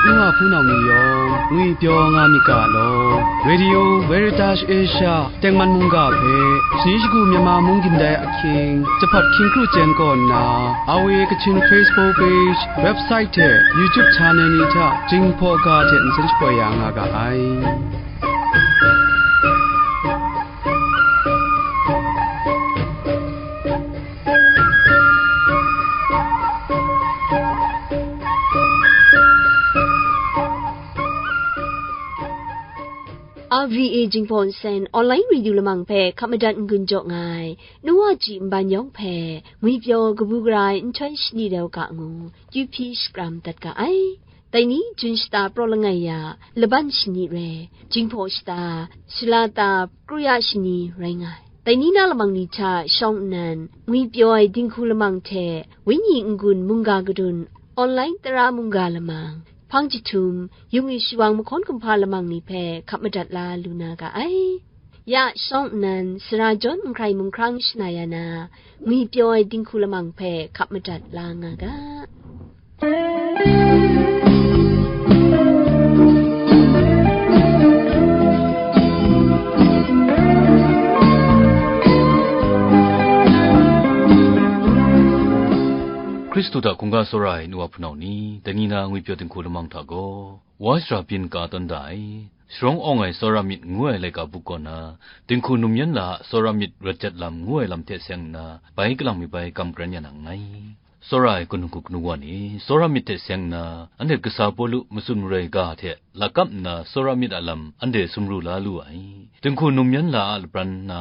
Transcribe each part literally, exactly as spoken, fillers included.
Nu wa hpunau ni yawng ngwipyaw nga myit ga law, Radio Veritas Asia tengman mungga hpe, shani shagu Myanmar mung gindai ahkying, jahpat hkying kru chyen kaw nna, R V A Kachin Facebook page, website hte YouTube channel ni hta Jinghpaw ga hte nsen shapoi ya nga ga ai. R V A Jinghpaw Nsen online radio lamang hpe hkap madat n-gun jaw nga ai, nu wa ji nban yawng hpe, ngwipyaw kabu gara ai nhtoi shani rau ga ngu, kyu hpyi shakram dat ga ai. Dai ni, Jun shata praw langai ya, laban shani rai, Jinghpaw shata, Shalata, kru ya shani rai nga ai. Dai ni na lamang ni hta shawng nnan, ngwipyaw ai dinghku lamang hte, wenyi n-gun mungga kadun, online tara mungga lamang, hpang jahtum, yung yu shawang mahkawn kumhpa lamang ni hpe hkap madat la lu na ga ai. Ya shawng nnan, sara jawn nhkrai mung hkrang shana ya na, ngwipyaw ai dinghku lamang hpe hkap madat la nga ga. Hkristu hta hkungga tsawra ai nu wa hpunau ni, dai ni na ngwipyaw dinghku lamang hta gaw, Wa shara byin ka tawn da ai, Sharawng awng ai tsawra myit ngu ai laika buk kaw na, dinghku num yan la a tsawra myit rawt jat lam ngu ai lam hte seng nna, bai kalang mi bai kam karen ya na nngai. Tsawra ai hkun hku kanu wa ni, tsawra myit hte seng nna, anhte kasa Pawlu matsun maroi ga hte lakap nna tsawra myit a lam anhte sumru la lu ai. Dinghku num yan la a lapran nna,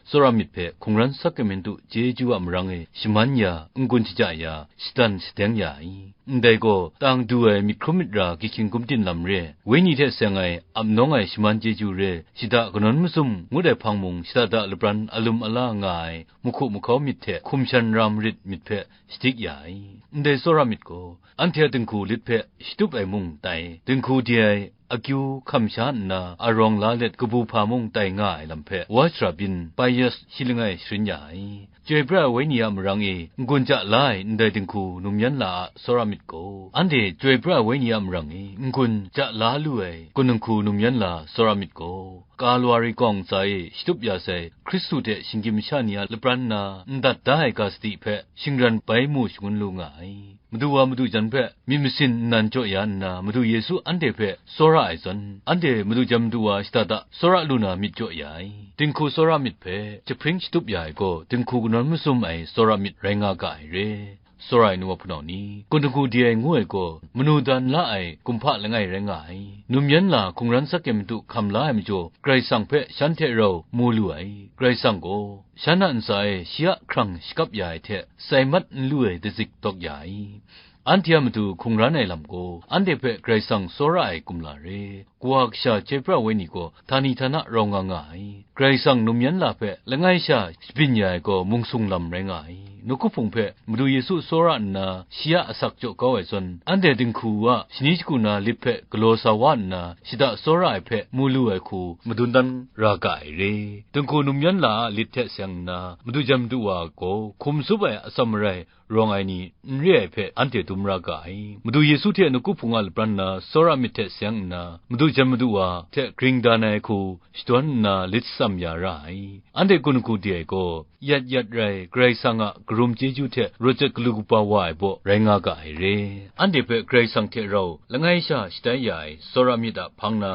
tsawra myit hpe hkungran sakramentu chyeju a marang e shaman ya, n-gun shaja ya, shadan shateng ya ai. Ndai gaw, tang du ai myit hkrum myit ra gyahkying gumtin lam re, wenyi hte seng ai ap nawng ai shaman chyeju re, shada kanawn mazum ngut ai hpang mung shada da lapran alum ala nga ai mahku mahkau myit hte hkum shan ra marit myit hpe shadik ya ai. Ndai tsawra myit gaw, anhte a dinghku lit hpe shatup ai mung tai, dinghku de ai akyu hkam sha nna arawng la let kabu hpa mung tai nga ai lam hpe, wa shara byin Pius shi langai sharin ya ai. Chyoi pra ai Wenyi a marang e n-gun ja la ai ndai dinghku num yan la a tsawra myit gaw, anhte chyoi pra ai Wenyi a marang e n-gun ja la lu ai hkun dinghku num yan la tsawra myit gaw, Kalwari kawng ntsa e shatup ya sai Hkristu hte shinggyim masha ni a lapran nna n dat da ai ga sadi hpe shingran bai mu shangun lu nga ai. Madu wa madu jan hpe myit masin nnan jaw ya nna, Madu Yesu anhte hpe tsawra ai zawn, anhte madu jan madu wa shada da tsawra lu na myit jaw ya ai. Dinghku tsawra myit hpe jahpring shatup ya ai gaw, dinghku kanawn mazum ai tsawra myit rai nga ga ai re. Tsawra ai nu wa hpunau ni, hkun dinghku de ai ngu ai gaw, manu dan la ai kumhpa langai rai nga ai. Num yan la hkungran sakyem matu hkam la ai majaw, Karai Kasang hpe shan hte rau mu lu ai. Karai Kasang gaw, shan a ntsa e shi a hkrang shakap ya ai hte, sai mat n lu ai dazik dawk ya ai. Anhte a matu hkungran ai lam gaw, anhte hpe Karai Kasang tsawra ai kumla re. Kawa Kasha chyoi pra ai Wenyi gaw, htani htana rau nga nga ai. Karai Kasang num yan la hpe langai sha shabyin ya ai gaw mungsung lam rai nga ai. Nawku Hpung hpe Madu Yesu tsawra nna, shi a asak jaw kau ai zawn, anhte dinghku a shani shagu na lit hpe galaw sa wa nna, shada tsawra ai hpe mu lu ai hku madun dan ra ga ai re. Dinghku num yan la a lit hte seng nna, madu jan madu wa gaw hkum tsup ai atsam marai rawng ai ni n re ai hpe anhte dum ra ga ai. Madu Yesu hte Nawku Hpung a lapran na tsawra myit hte seng nna, madu jan madu wa hte gring dan ai hku shadawn nna lit shatsam ya ra ai. Anhte hkun hku de ai gaw, yat yat rai Karai Kasang a karum chyeju hte rawt jat galu kaba wa ai baw rai nga ga ai re. Anhte hpe Karai Kasang hte rau langai sha shatai ya ai tsawra myit a hpang na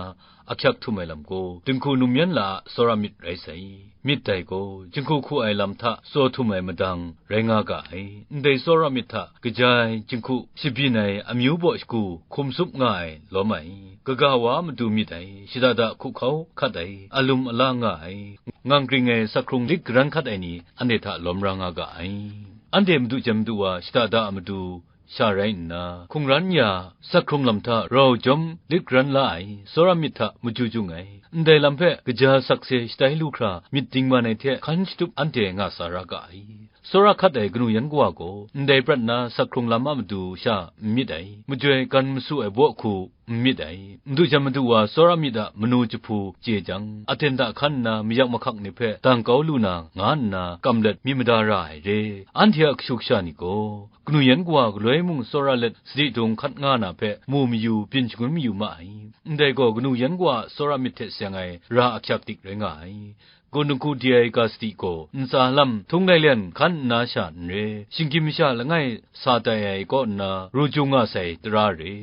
ahkyak htum ai lam gaw, dinghku num yan la a tsawra myit rai sai. Myit dai gaw, jinghku hku ai lam hta tsaw htum ai madang rai nga ga ai. Ndai tsawra myit hta kaja ai jinghku shabyin ai amyu baw shagu hkum tsup nga ai lawm ai. Kaga wa matu myit ai, shada da hkuhkau hkat ai, alum ala nga ai, ngang kring ai sakhkrung lit garan hkat ai ni anhte hta lawm ra nga ga ai. Anhte madu jan madu wa shada da a matu sha rai nna, hkungran ya, sakhkrung lam hta rau jawm lit garan la ai, tsawra myit hta maju jung ai, ndai lam hpe kaja sakse shatai lu hkra myit dingman ai hte hkan shatup anhte nga sa ra ga ai. Tsawra hkat ai kanu yan kawa gaw, ndai prat na sakhkrung lam a matu sha n myit ai, majoi gan masu ai baw hku n myit ai. Madu jan madu wa tsawra myit a manu jahpu chye jang, aten da hkan nna mayak mahkak ni hpe dang kau lu na, nga nna kam let myit mada ra ai re. Anhte a kashu kasha ni gaw, kanu yan kawa galoi mung tsawra let sadi dung hkat nga na hpe mu mayu, byin shangun mayu ma ai. Ndai gaw kanu yan kawa a tsawra myit hte seng ai ra ahkyak dik rai nga ai. Kun dinghku di ai ga sadi gaw ntsa lam htung lai lian hkan nna sha n re, shinggyim masha langai sa tai ai kaw nna ru jung nga sai tara re,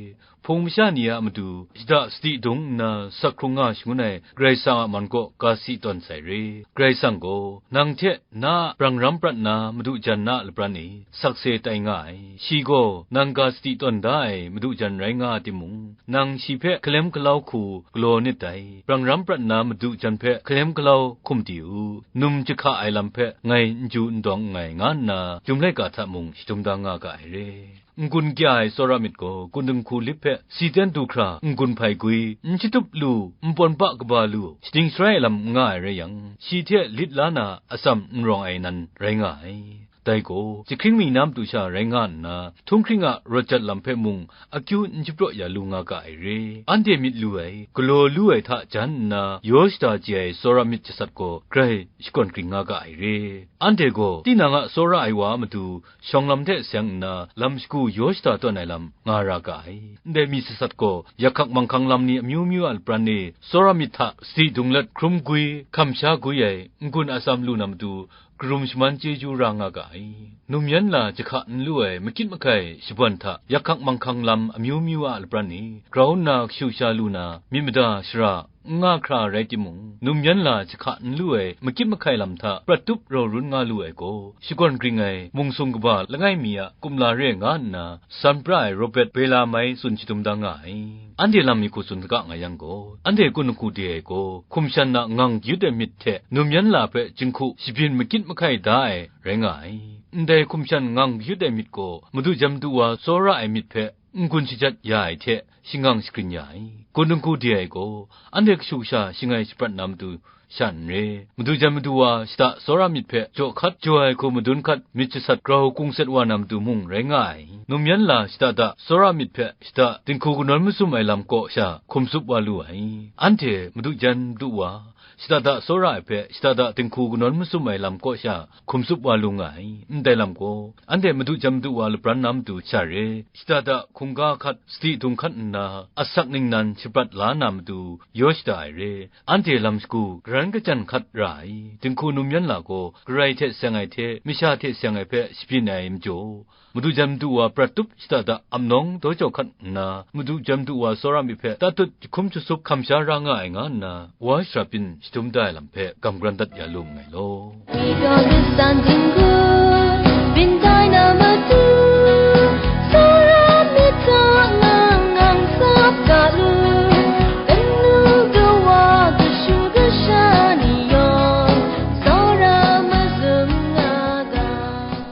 hpung masha ni a matu shada sadi dung nna sak hkrung nga shangun ai Karai Kasang a man kaw ga sadi tawn sai re. Karai Kasang gaw nang hte na a brang ram prat na madu jan na a labran e sakse tai nga ai. Shi gaw nang ga sadi tawn da ai madu jan rai nga timung, nang shi hpe hkalem hkalau hku galaw nit dai. Brang ram prat na madu jan hpe hkalem hkalau hkum di u, num jahka ai lam hpe ngai n ju n dawng nngai, nga nna Chyum laika hta mung shadum da nga ga ai re. N-gun kya ai tsawra myit gaw kun dinghku lip hpe si ten du hkra n-gun hpai gwi, n shatup lu, n pawn pa kaba lu, shading sharai ai lam n nga ai rai yang, shi hte lit la na atsam n rawng ai nan rai nga ai. Dai gaw, jahkring mi na matu sha rai nga nna, htunghkring a rawt jat lam hpe mung akyu n shapraw ya lu nga ga ai re. Anhte myit lu ai, galaw lu ai hta jan nna, yaw shada chye ai tsawra myit jasat gaw grai shakawn kring nga ga ai re. Anhte gaw tinang a tsawra ai wa a matu shawng lam hte seng nna, lam shagu yaw shada tawn ai lam nga ra ga ai. Ndai myit jasat gaw, yak hkak manghkang lam ni amyu myu a lapran e tsawra myit hta sadi dung let hkrum gwi, hkam sha gwi ai n-gun atsam lu na matu, karum shaman chyeju ra nga ga ai. Num yan la jahka n lu ai makit mahkai shaban hta yak hkak manghkang lam amyu myu a lapran e grau nna kashu sha lu na myit mada shara n nga hkra rai timung, num yan la jahka n lu ai makit mahkai lam hta prat tup rau run nga lu ai gaw, shakawn kring ai mung sung kaba langai mi a kumla re nga nna, san pra ai Robert Bellarmine tsun shadum da nga ai. Anhte lam mi hku tsun saga nga yang gaw, anhte kun dinghku de ai gaw, hkum shan a ngang kayut ai myit hte num yan la hpe jinghku shabyin makit mahkai da ai rai nga ai. Ndai hkum shan ngang kayut ai myit gaw, madu jan madu wa tsawra ai myit hpe n-gun shajat ya ai hte shangang shagrin ya ai. Kun dinghku de ai gaw, anhte kashu kasha shangai shaprat na matu sha n re. Madu jan madu wa shada tsawra myit hpe jaw hkat jaw ai hku madun hkat myit jasat grau kungset wa na matu mung rai nga ai. Num yan la shada da tsawra myit hpe shada dinghku kanawn masum ai lam kaw sha hkum tsup wa lu ai. Anhte madu jan madu wa shada da tsawra ai hpe shada da dinghku kanawn masum ai lam kaw sha hkum tsup wa lu nga ai. Ndai lam gaw, anhte madu jan madu wa lapran na matu sha re, shada da hkungga hkat sadi dung hkat nna, asak ningnan shaprat la na matu yaw shada ai re. Anhte lam shagu garan kajan hkat ra ai. Dinghku num yan la gaw, Karai hte seng ai hte, masha hte seng ai hpe shabyin ai majaw, madu jan madu wa prat tup shada da amnawng daw jau hkat nna, madu jan madu wa tsawra myit hpe tatut jahkum jasup hkam sha ra nga ai nga nna, wa shara byin shadum da ai lam hpe gam garan dat ya lu nngai law. 你的三दिन歌，并带那么多，所有的那个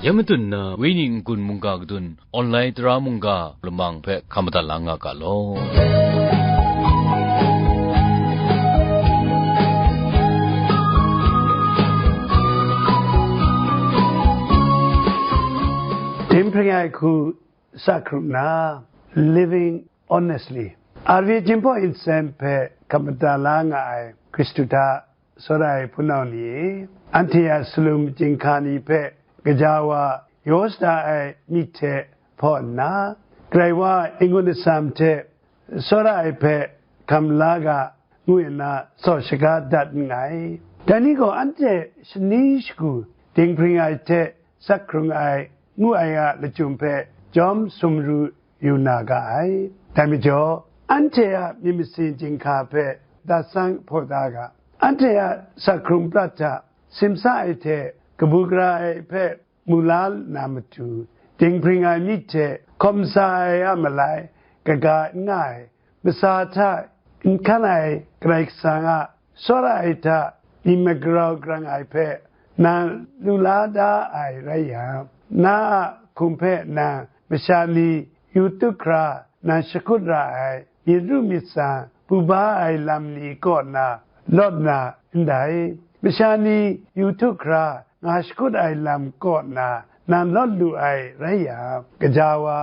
Yan matun na, Wenyi n-gun mungga kadun, online tara mungga lamang hpe hkam madat la nga ga law. Dinghpring ai hku sa hkrup na, Living Honestly. Arve Jinghpaw Nsen hpe hkam madat la nga ai Hkristu hta tsawra ai hpunau ni e, anhte a salum chyinghka ni hpe gaja wa yaw shada ai myit hte hpaw nna, Karai Wa a n-gun atsam hte tsawra ai hpe hkam la ga, ngu nna tsaw shaga dat nngai. Dai ni gaw anhte shani shagu dinghpring ai hte sak hkrung ai ngu ai a lachyum hpe jawm sumru yu na ga ai. Dai majaw, anhte a myit masin chyinghka hpe dat sang hpaw da ga. Anhte a sak hkrung prat hta simsa ai hte kabu gara ai hpe mu la na matu, dinghpring ai myit hte hkawm sa ai a malai kaga n nga ai, masa hta n hkan ai Karai Kasang a tsawra ai hta myit magrau grang ai hpe nang lu la da ai rai yang, na a hkum hpe nang masha ni yu tup hkra nang shakut ra ai myit ru myit tsang bu ba ai lam ni kaw na lawt na ndai. Masha ni yu tup hkra nga shakut ai lam kaw na nang lawt lu ai rai yang, gaja wa,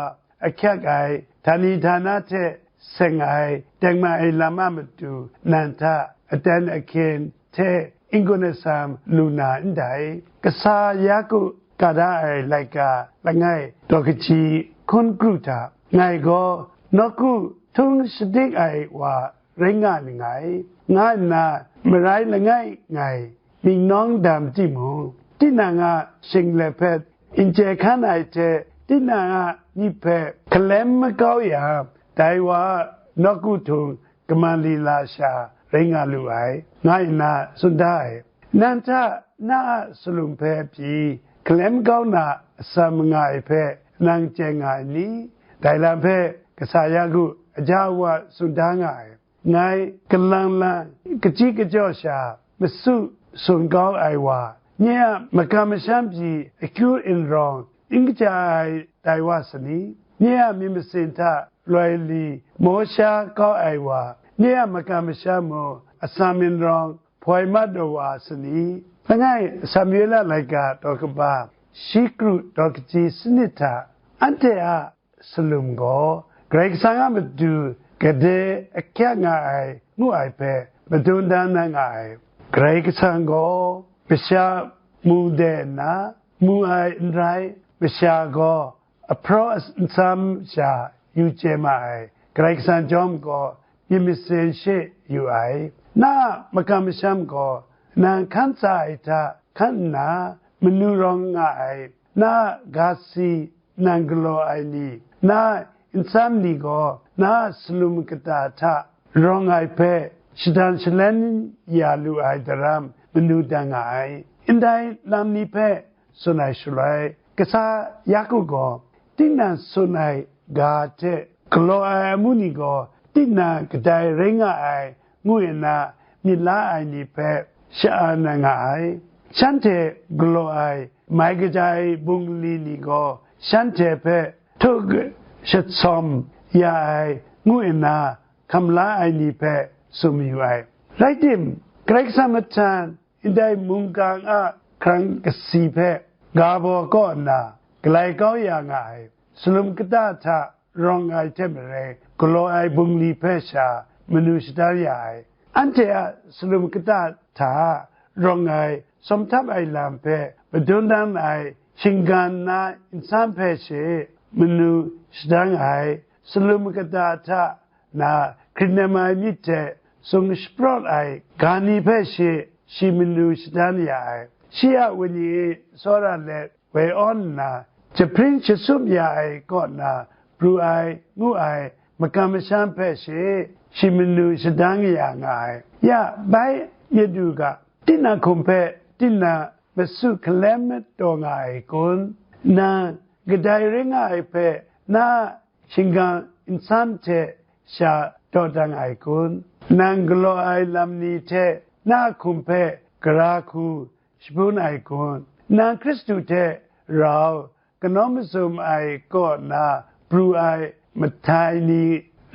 ahkyak ai, htani htana hte seng ai, tengman ai lam a matu nan hta aten ahkyen hte n-gun atsam lu na ndai. Kasa Yaku ga da ai laika langai daw kaji hkun kru hta, ngai gaw nawku htung shadik ai wa rai nga nngai, nga nna marai langai ngai ningnawng dam timung, tinang a shinglet hpe n chye hkan ai hte tinang a myit hpe hkalem makau yang, dai wa a nawku htung Gamaliel sha rai nga lu ai, nga nna tsun da ai. Nang hta na a salum hpe pyi hkalem kau na atsam nga ai hpe nang chye nga ai ni? Dai lam hpe Kasa Yaku aja wa tsun da nga ai. Ngai kalang lang kachyi kajawh sha masu sun kau ai wa, nye a makam masham pyi akyu n rawng n kaja ai dai wa sa ni? Nye a myit masin hta loi li maw sha kau ai wa, nye a makam masham mung atsam n rawng hpoi mat ai wa sa ni? Langai Samuela laika daw kaba, shi kru daw kaji sanit hta, anhte a salum gaw Karai Kasang a matu gade ahkyak nga ai ngu ai hpe madun dan na nga ai. Karai Kasang gaw masha mu de nna mu ai n rai, masha gaw ahpraw nsam sha yu chye ma ai. Karai Kasang chyawm gaw myit masin she yu ai. Na a makam masham gaw nang hkan tsa ai hta hkan nna manu rawng nga ai. Na a ga si nang galaw ai ni, na a nsam ni gaw na a salum kata hta rawng ai hpe shadan shalem ya lu ai daram manu dan nga ai. Ndai lam ni hpe tsun ai shaloi, Kasa Yaku gaw, tinang tsun ai ga hte galaw ai amu ni gaw, tinang kadai rai nga ai, ngu nna myit la ai ni hpe sha-an ai nga ai. Shanhte galaw ai mai kaja ai bungli ni gaw, shanhte hpe htuk shatsawm ya ai, ngu nna hkam la ai ni hpe tsun mayu ai. Rai tim, Karai Kasang mahtan ndai mungkan a hkrang kasi hpe ga baw kaw nna galai kau ya nga ai, salum kata hta rawng ai hte maren, galaw ai bungli hpe sha manu shadan ya ai. Anhte a salum kata hta rawng ai, sawm htap ai lam hpe madun dan ai shinggan na nsam hpe she manu shadan ai, salum kata hta na hkrit nem ai myit hte sung shaprawt ai ga ni hpe she shi manu shadan ya ai. Shi a wenyi e tsawra let woi awn nna, jahpring jasup ya ai kaw na pru ai, ngu ai, makam masham hpe she shi manu shadan ya nga ai. Ya, bai myit u ga, tinang hkum hpe tinang masu hkalem taw nga ai kun? Nang kadai rai nga ai hpe na shinggan nsam hte sha dawdan ai kun? Nang galaw ai lam ni hte na hkum hpe gara hku shabun ai kun? Nang Hkristu hte rau kanawn mazum ai kaw na pru ai mahtai ni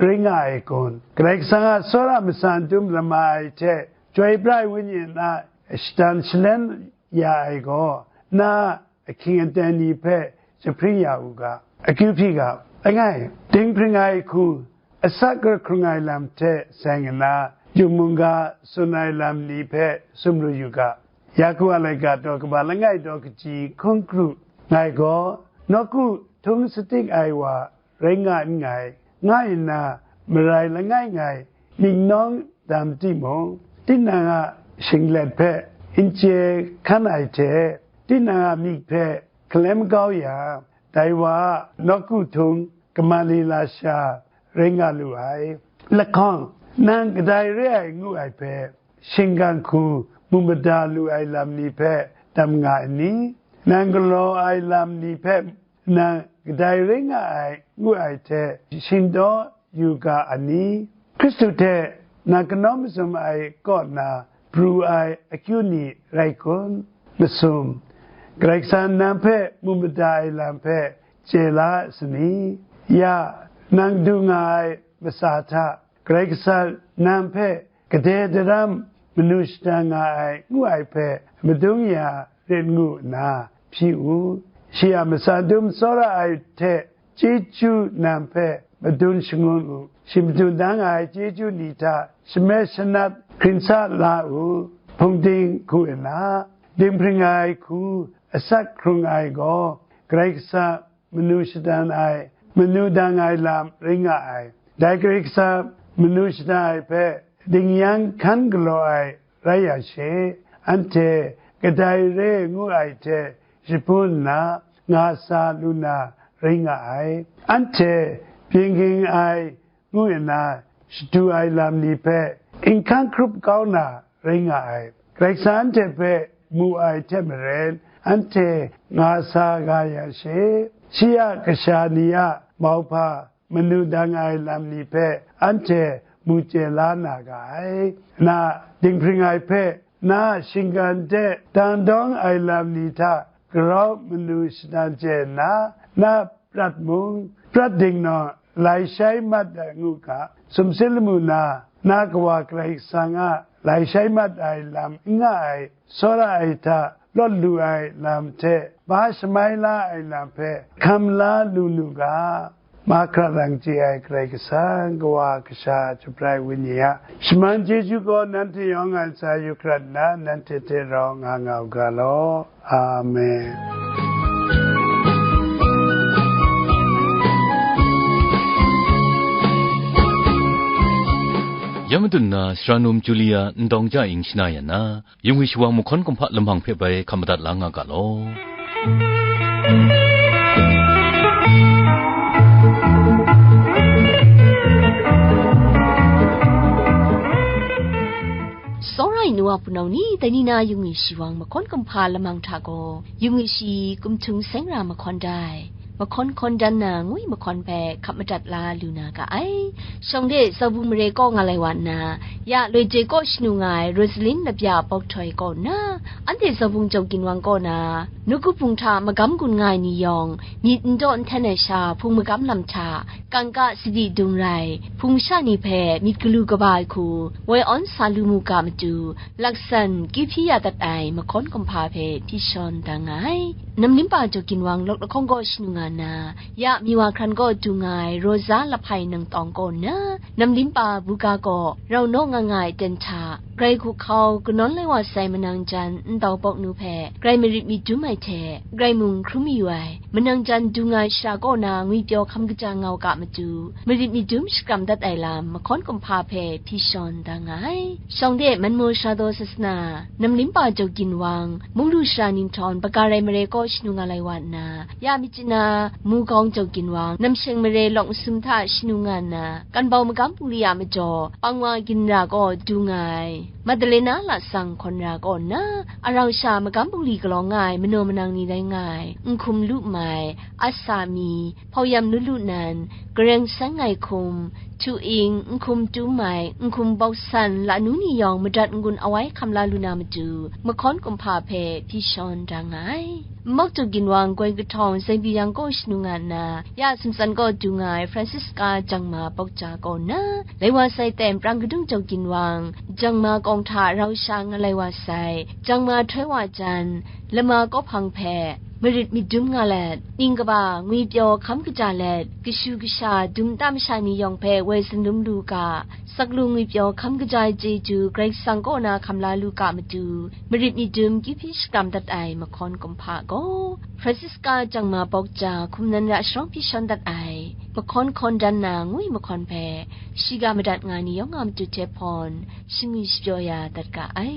rai nga ai kun? Karai Kasang a tsawra matsan dum lama ai hte Chyoi pra ai Wenyi a shadan shalem ya ai gaw, na ahkying aten ni hpe jahpring ya u ga, akyu hpyi ga, langai, dinghpring ai hku, asak hkrung ai lam hte seng nna, jung mungga tsun ai lam ni hpe sumru yu ga. Yaku a laika daw kaba langai daw kaji hkun kru, ngai gaw nawku htung sadik ai wa rai nga nngai, nga nna marai langai ngai ningnawng dam timung, tinang a shinglet hpe n chye hkan ai hte, tinang a myit hpe hkalem kau yang, dai wa a nawku htung Gamaliel sha rai nga lu ai. Lahkawng, nang kadai re ai ngu ai hpe, shinggan hku mu mada lu ai lam ni hpe dam nga ai ni? Nang galaw ai lam ni hpe nang kadai rai nga ai ngu ai hte shingdaw yu ga a ni? Hkristu hte nang kanawn mazum ai kaw na pru ai akyu ni rai kun? Masum, Karai Kasang nang hpe mu mada ai lam hpe chye la ai sa ni? Ya, nang du nga ai masa hta Karai Kasang nang hpe gade daram manu shada nga ai ngu ai hpe madung ya rit ngu nna hpyi u. Shi a matsan dum tsawra ai hte chyeju nang hpe madun shangun u, shi madun dang ai chyeju ni hta shamet shanat hkrinsa la u, hpungding hku nna, dinghpring ai hku asak hkrung ai gaw, Karai Kasang manu shadan ai, manu dang ai lam rai nga ai. Dai Karai Kasang manu shadan ai hpe dingyang hkan galaw ai rai yang she, anhte kadai re ngu ai hte shabun nna nga sa lu na rai nga ai. Anhte byin ging ai ngu nna shadu ai lam ni hpe inghkan hkrup kau na rai nga ai. Karai Kasang anhte hpe mu ai hte maren, anhte nga sa ga yang she, shi a kasha ni a mauhpa manu dang ai lam ni hpe anhte mu chye la na ga ai. Na dinghpring ai hpe, na shinggan de dang dawng ai lam ni hta garau manu shadan chye nna, na prat mung, prat dingnaw lai shai mat ai ngu ga, sumsing lamu na, na Kawa Karai Kasang a lai shai mat ai lam n nga ai, tsawra ai hta lawt lu ai lam hte, ba shamai la ai lam hpe hkam la lu nu ga, mahkra lang chye ai Karai Kasang, Kawa, Kasha, Chyum Rai Wenyi a shaman chyeju gaw nanhte yawng a ntsa yu hkrat nna, nanhte hte rau nga nga u ga law. Amen. Ya madun na, Sara Num Julia Ndawng Ja Ing shana ya na, yung ai shawang mahkawn kumhpa lamang hpe bai hkap madat la nga ga law. Tsawra ai nu wa hpunau ni, dai ni na yung ai shawang mahkawn kumhpa lamang hta gaw, yung ai shi kumhtung seng ra mahkawn dai, mahkawn hkawn dan na ngwi mahkawn hpe hkap madat la lu na ga ai. Shawng de Zaubung mare kaw nga lai wa nna, ya loi joi kaw shanu nga ai Rosalin Labya Bawk Htoi kaw nna, anhte Zaubung Jau Ginwang kaw na, nawku hpung hta magam gun nga ai ni yawng, myit n daw n hten ai sha hpung magam lam hta, kangka sadi dung rai, hpung sha ni hpe myit galu kaba ai hku, woi awn sa lu mu ga matu, laksan kyu hpyi ya dat ai mahkawn kumhpa hpe hpyi shawn da nga ai. Namlimpa Jau Ginwang lawk lahkawng kaw shanu nga nna, ya Miwa hkran kaw du nga ai Rosa Lahpai Nangtawng kaw nna, Namlimpa Buga kaw rau naw nga nga ai ten hta, grai hku hkau kanawn lai wa sai manang jan ndau bawk nu hpe grai marit myit dum ai hte, grai mung hkrum mayu ai, manang jan du nga ai shara kaw na ngwipyaw hkam kaja nga u ga matu, marit myit dum shakram dat ai lam mahkawn kumhpa hpe hpyi shawn da nga ai. Shawng de Manmaw Sara Daw Sasana, Namlimpa Jau Ginwang, Munglu Sara Ninghtawn, Bagarai Mare kaw shanu nga lai wa nna, ya Myitkyina, Mugawng Jau Ginwang, Namsheng Mare lawng masum hta shanu nga nna, Kanbau Magam Bungli a majaw, Pangwa Ginra kaw du nga ai, Madalena Lasang Hkawnra kaw nna, arau sha Magam Bungli galaw nga ai manaw manang ni rai nga ai, Nhkum Lu Mai, Asa Mi, Hpauyam Lu Lu Nan, Gareng Seng Ngai Hkum, Htu Ing, Nhkum Tu Mai, Nhkum Bawk San, lanu ni yawng madat n-gun awai hkam la lu na matu, mahkawn kumhpa hpe hpyi shawn da nga ai. Nmawk Jau Ginwang, Goi Kahtawng, Zengbi Yang kaw shanu nga nna, ya Sumtsan kaw du nga ai Francisca Jangma Bawk Ja kaw nna, lai wa sai ten Prang Kadung Jau Ginwang, Jangma kawng hta rau sha nga lai wa sai, Jangma Htoi Wa Jan, Lama Kawhpang hpe marit myit dum nga let, ning kaba ngwipyaw hkam kaja let, kashu kasha dum nta masha ni yawng hpe woi zunlum lu u ga, saklu ngwipyaw hkam kaja ai chyeju Karai Kasang kaw na hkam la lu ga matu, marit myit dum kyu hpyi shakram dat ai mahkawn kumhpa gaw, Francisca Jangma Bawk Ja, Hkum Nan Ra sharawng hpyi shawn dat ai, mahkawn hkawn dan na ngwi mahkawn hpe, shiga madat nga ni yawng a matu hte hpawn, shingwi shapyaw ya dat ga ai.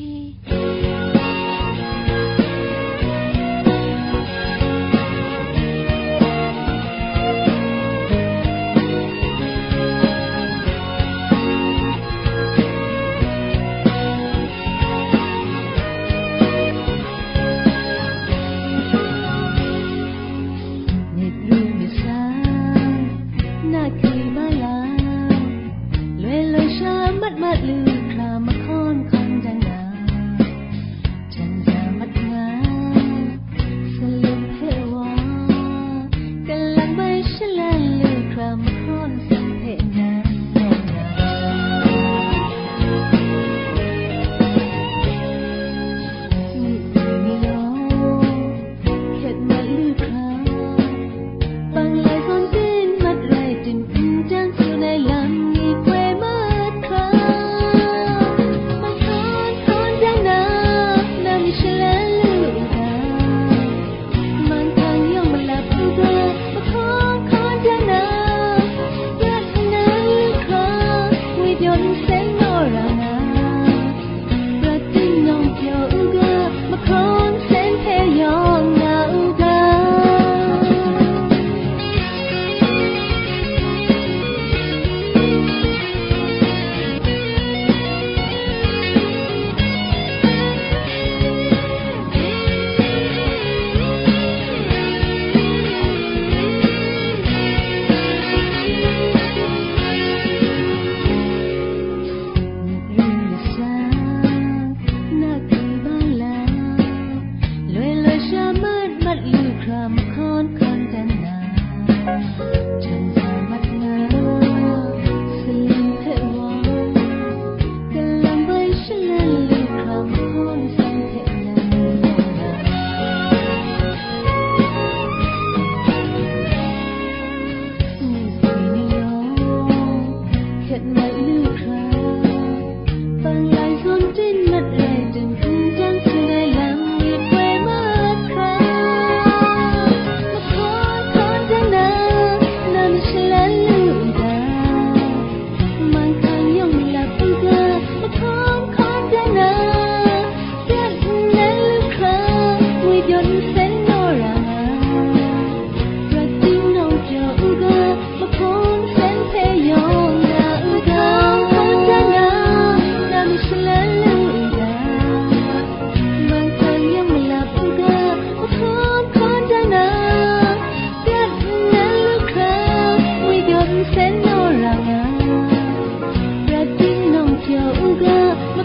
Myit lu myit sa, na hkri ma ya, loi loi sha mat mat lu hkra mahkawn hkawn dan na, jan ya mat nga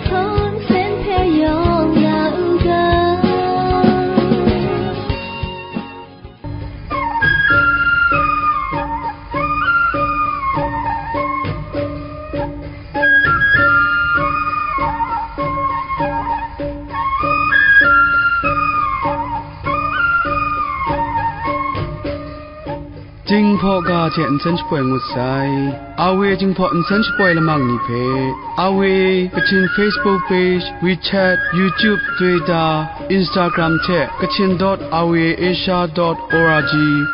Hpang nsen hpe yawng la u ga. Jinghpaw ga hte nsen shapoi ngut sai. Awe Jinghpaw nsen shapoi lamang ni hpe, Awe Kachin Facebook page, WeChat, YouTube, Twitter, Instagram hte Kachin dot awe asia dot org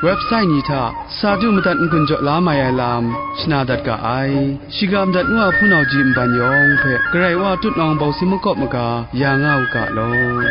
website ni hta sa du madat n-gun jaw la mai ai lam shana dat ga ai. Shiga madat ngu a hpunau ji nban yawng hpe Karai Wa tutnawng bawsi makawp maga ya nga u ga law.